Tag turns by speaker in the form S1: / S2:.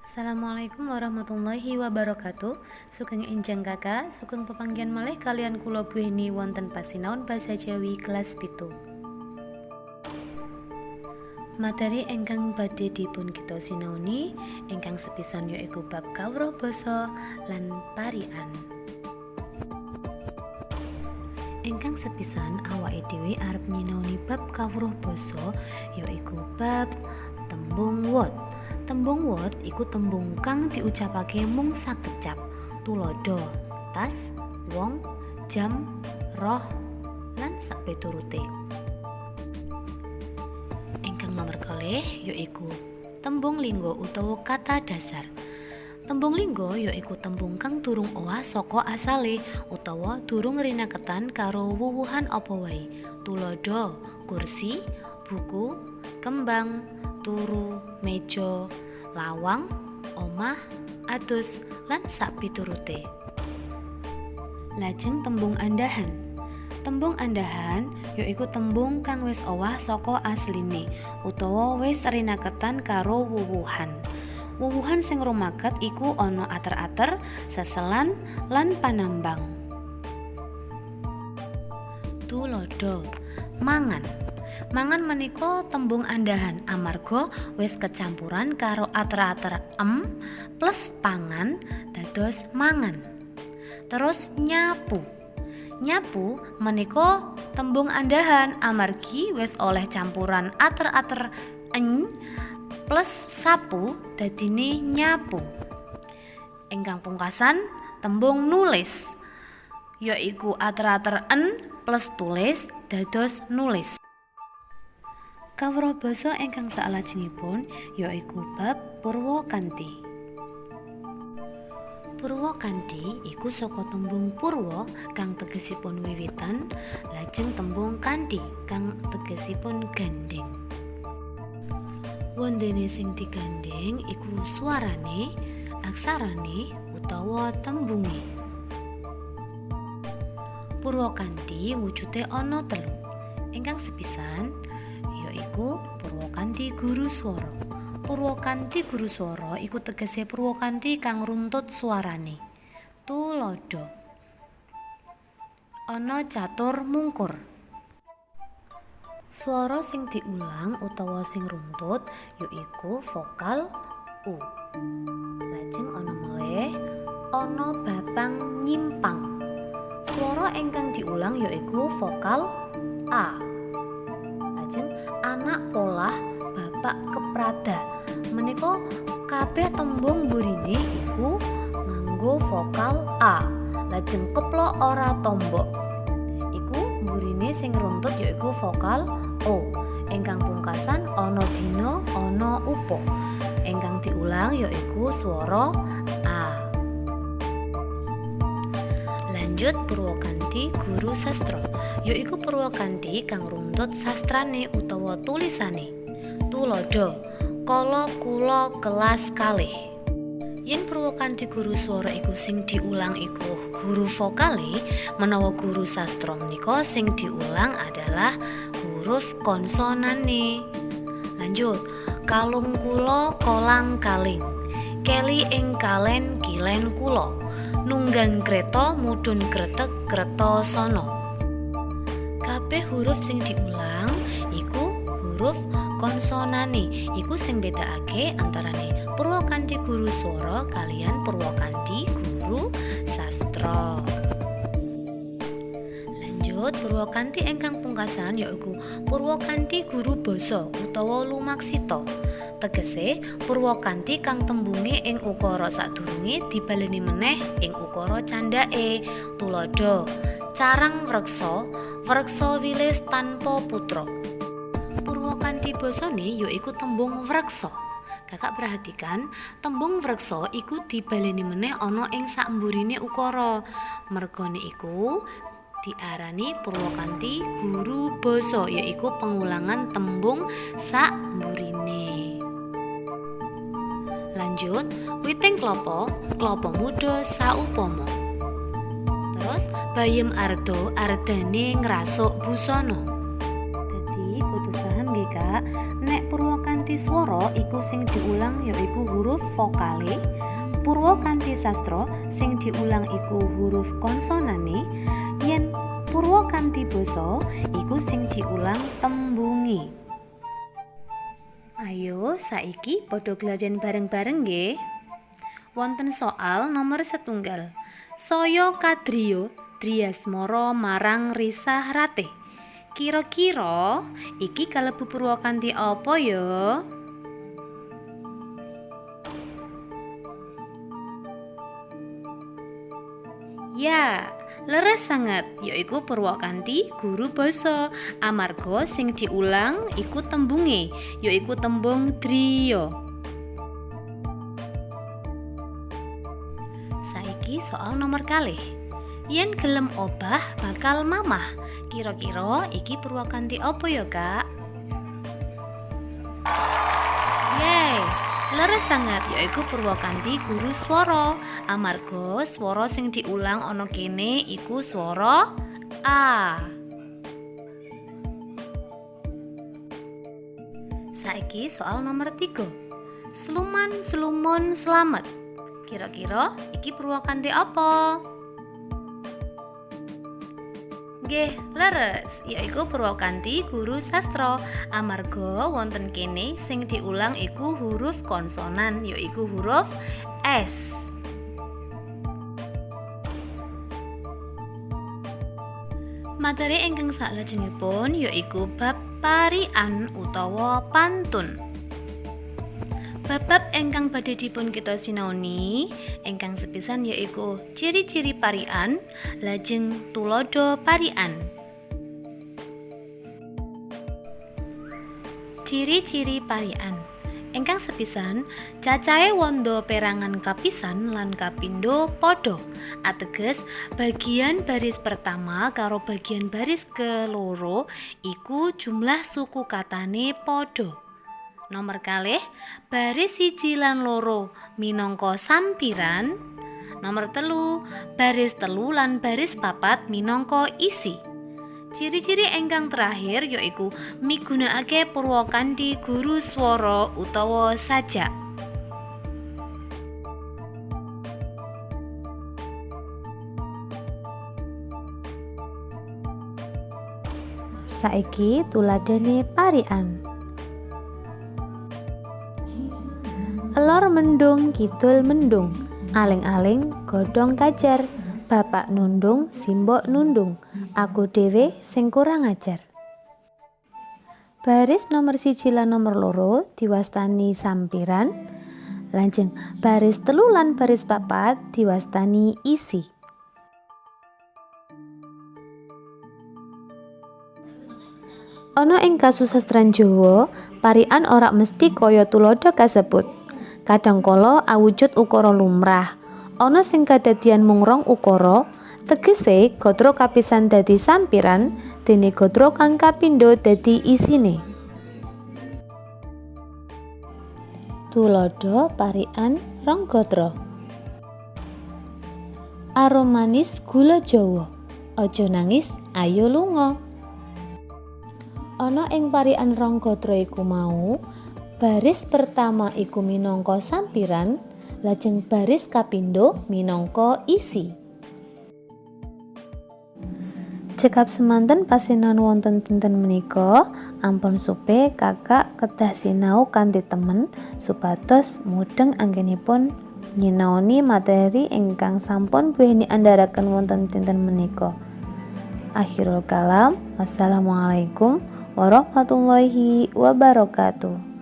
S1: Assalamualaikum warahmatullahi wabarakatuh. Sugeng enjang, Kakak, sugeng pepanggihan malih kaliyan kula, Bu Heni, wonten pasinaon basa Jawi kelas 7. Materi ingkang badhe dipun kita sinaoni ingkang sepisan yaiku bab kawruh basa lan parikan. Ingkang sepisan awake dhewe arep nyinaoni bab kawruh basa, yaiku bab tembung wot. Tembung wot iku tembung kang diucapake mung sakecap. Tuladha tas, wong, jam, roh, lan sakpiturute. Ingkang nomer kalih yaiku tembung lingga utawa kata dasar. Tembung lingga yaiku tembung kang durung owah saka asale utawa durung rinaketan karo wuwuhan apa wae. Tuladha kursi, buku, kembang, turu, meja, lawang, omah, adus, lan sakpiturute. Lajeng tembung andahan. Tembung andahan yaiku tembung kang wis owah saka asline utawa wis rinaketan karo wuwuhan. Wuwuhan sing rumaket iku ana ater-ater, seselan, lan panambang. Tuladha mangan. Mangan menika tembung andahan amarga wis kecampuran karo ater-ater em plus pangan dados mangan. Terus nyapu. Nyapu menika tembung andahan amargi wis oleh campuran ater-ater eny plus sapu dadine nyapu. Ingkang pungkasan tembung nulis, yaiku ater-ater en plus tulis dados nulis. Kawruh basa ingkang saklajengipun yaiku bab purwakanthi. Purwakanthi iku saka tembung purwa kang tegesipun wiwitan, lajeng tembung kanthi kang tegesipun gandheng. Wondene sing digandheng iku swarane, aksarane, utawa tembunge. Purwakanthi wujude ana telu. Ingkang sepisan yaiku purwakanthi guru swara. Purwakanthi guru swara iku tegese purwakanthi kang runtut swarane. Tuladha ana catur mungkur. Swara sing diulang utawa sing runtut yaiku vokal u. Lajeng ana malih, ana bapang nyimpang. Swara ingkang diulang yaiku vokal a. Lajeng anak polah bapak keprada. Menika kabeh tembung burine iku nganggo vokal a. Lajeng keplok ora tombok. Iku burine sing runtut yaiku vokal o. Ingkang pungkasan ana dina ana upa. Ingkang diulang yaiku swara a. Lanjut purwakanthi guru sastra, yaiku purwakanthi kang runtut sastrane utawa tulisane. Tuladha kala kula kelas kalih. Yen purwakanthi guru swara iku sing diulang iku huruf vokale, menawa guru sastra menika sing diulang adalah huruf konsonane. Lanjut, kalung kula kolang kaling. Keli ing kalen kilen kula. Nunggang kreta mudhun kretek Kertasana. Kabeh huruf sing diulang iku huruf konsonane. Iku sing bedakake antarane purwakanthi guru swara kaliyan purwakanthi guru sastra. Lanjut purwakanthi ingkang pungkasan yaiku purwakanthi guru basa utawa lumaksita. Tegese purwakanthi kang tembunge ing ukara sadurunge dibaleni meneh ing ukara candhake. Tuladha carang wreksa, wreksa wilis tanpa putra. Purwakanthi basane yaiku tembung wreksa. Kakak perhatikan, tembung wreksa iku dibaleni meneh ana ing sakmburine ukara. Mergane iku diarani purwakanthi guru basa, yaiku pengulangan tembung sakmburine. Lanjut, witing klopo, klopo muda saupama. Terus bayem ardo ardane ngrasuk busana. Dadi kudu paham nggih, Kak, nek purwakanthi swara iku sing diulang yaiku huruf vokale, purwa kanthi sastra sing diulang iku huruf konsonane, yen purwa kanthi basa iku sing diulang tembunge. Ayo saiki padha gladen bareng-bareng nggih. Wonten soal nomor 1. Saya kadriya driyasmara marang risah ratih. Kira-kira iki kalebu purwa kanthi apa ya? Ya, leres sanget, yaiku purwa kanthi guru basa. Amarga sing diulang iku tembunge, yaiku tembung driya. Saiki soal nomor 2. Yen gelem obah bakal mamah. Kira-kira iki purwa kanthi apa ya, Kak? Yeay, leres sanget, yaiku purwa kanthi guru swara. Amarga swara sing diulang ana kene iku swara A. Saiki soal nomor 3. Sluman slumun slamet. Kira-kira iki purwa kanthi apa? Nggih, leres, yaiku purwa kanthi guru sastra. Amarga wonten kene sing diulang iku huruf konsonan, yaiku huruf S. Materi ingkang saklajengipun yaiku bab parikan utawa pantun. Bab-bab ingkang badhe dipun kita sinaoni ingkang sepisan yaiku ciri-ciri parikan, lajeng tuladha parikan. Ciri-ciri parikan. Ingkang sepisan, cacahe wanda perangan kapisan lan kapindho padha. Ateges bagian baris pertama karo bagian baris keloro iku jumlah suku katane padha. Nomor 2, baris 1 lan 2 minangka sampiran. Nomor 3, baris 3 lan baris 4 minangka isi. Ciri-ciri ingkang terakhir yaiku migunakake purwa kanthi guru swara utawa sajak. Saiki tuladhane parikan. Lor mendung kidul mendung, aling-aling godhong kajar, bapak nundung simbok nundung, aku dhewe sing kurang ajar. Baris nomor 1 lan nomor 2 diwastani sampiran, lajeng baris 3 lan baris 4 diwastani isi. Ana ing kasusastran Jawa, parikan ora mesti kaya tuladha kasebut. Kadangkala awujud ukara lumrah. Ana sing kadadian mung rong ukara, tegese gatra kapisan dadi sampiran, dene gatra kang kapindho dadi isine. Tuladha parikan rong gatra. Arum manis gula Jawa, aja nangis ayo lunga. Ana ing parikan rong gatra iku mau, baris pertama iku minangka sampiran, lajeng baris kapindho minangka isi. Cekap semanten pasinan wonten dinten menika, ampun supe kakak kedah sinau kanthi temen supados mudheng anggenipun nyinaoni materi ingkang sampun Bu Heni andharaken wonten dinten menika. Akhirul kalam, wassalamualaikum warahmatullahi wabarakatuh.